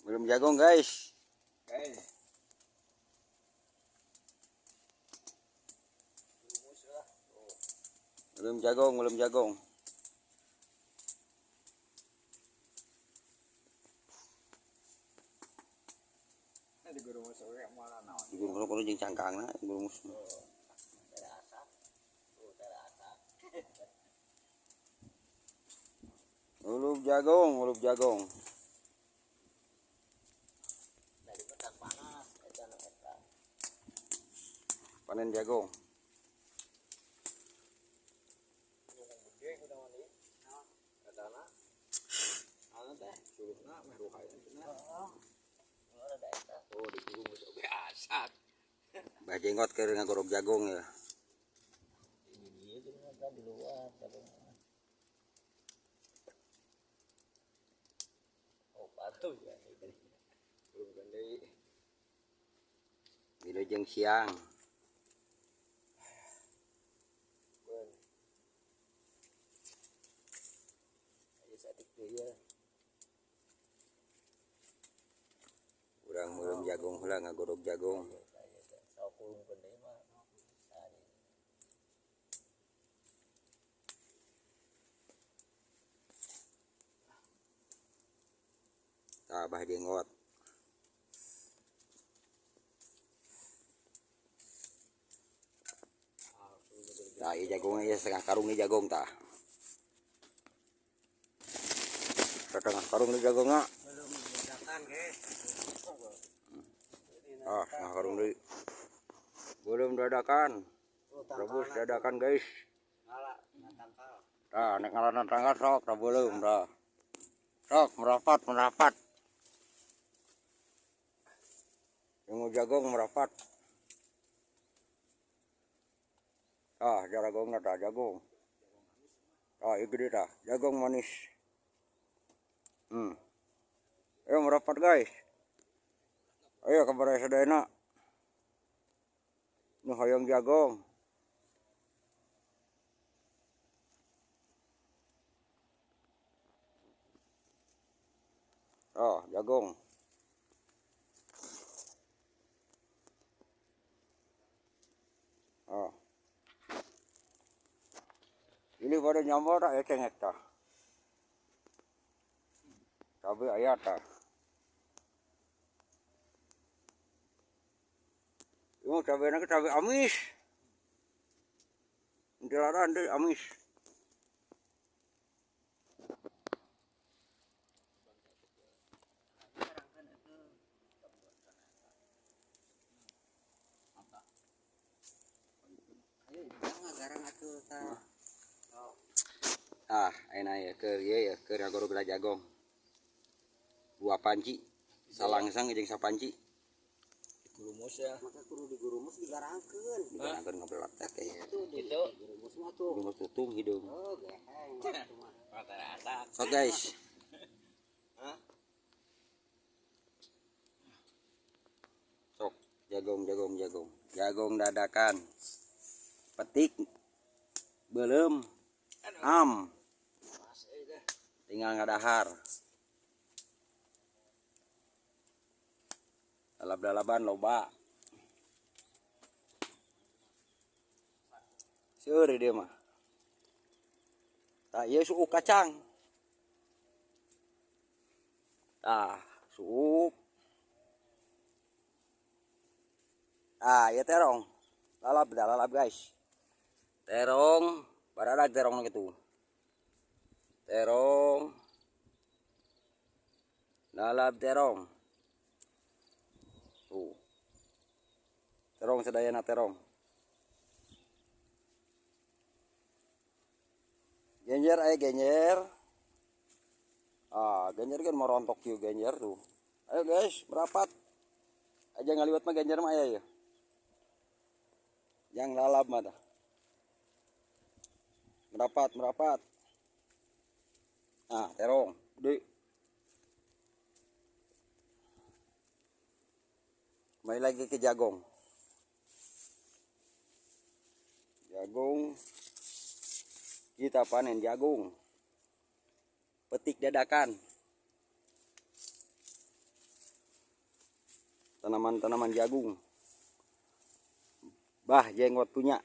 Belum jagung guys. Belum jagung, belum jagung. Di gunung kudu jeung cangkangna gurumus. Belum jagung, belum jagung. Panen jagung. Bah jenggot keur ngagorok jagung ya. Wilujeng siang. Urang meureum jagung heula ngagorok jagung. Tah bah jenggot. Tah ieu jagungna ieu setengah karung ieu jagung tah. Setengah karung ieu jagungna. Ah, setengah karung deui. Belum dadakan. Rebus dadakan guys. Tah nek ngalanan tanggal sok tah belum tah. Sok merapat merapat. Yang jagung merapat. Ah, jagungna tah jagung. Ah, ieu gede tah, jagung manis. Ayo merapat guys. Ayo kabar sadayana. Nu hoyong jagung. Oh, jagung. Oh. Ini pada nyambor tak ya cengek tah. Cabe ayat tah. Ini cabe nak cabe amis. Dilarang deui amis. Ah, enak ya keur ieu ya keur ngagorok jagong. Dua panci, salangsang jeung sapanci. Gurumus ya. Maka kudu digurumus digarangkeun. Digarangkeun ngabelat teh. Gitu. Gurumus mah tuh. Gurumus tutung hidung. Oh, geheng. So guys. Sok jagung jagung jagung. Jagung dadakan. Petik belum am. Tinggal ngadahar. Lalap-lalaban loba. Seueur dia mah. Tah ieu suuk kacang. Tah, suuk. Ah, ieu terong. Lalap dah, lalap guys. Terong, baradag terong gitu. Terong. Lalap terong. Tuh. Terong sadayana terong. Genjer ayo genjer. Ah, genjer kan mau rontok yuk genjer tuh. Ayo guys, merapat. Aja ngaliwat mah genjer mah aya ya. Yang lalap mah dah. Merapat, merapat. Nah, terong, gede. Kembali lagi ke jagung. Jagung. Kita panen jagung. Petik dadakan. Tanaman-tanaman jagung. Bah Jenggot punya.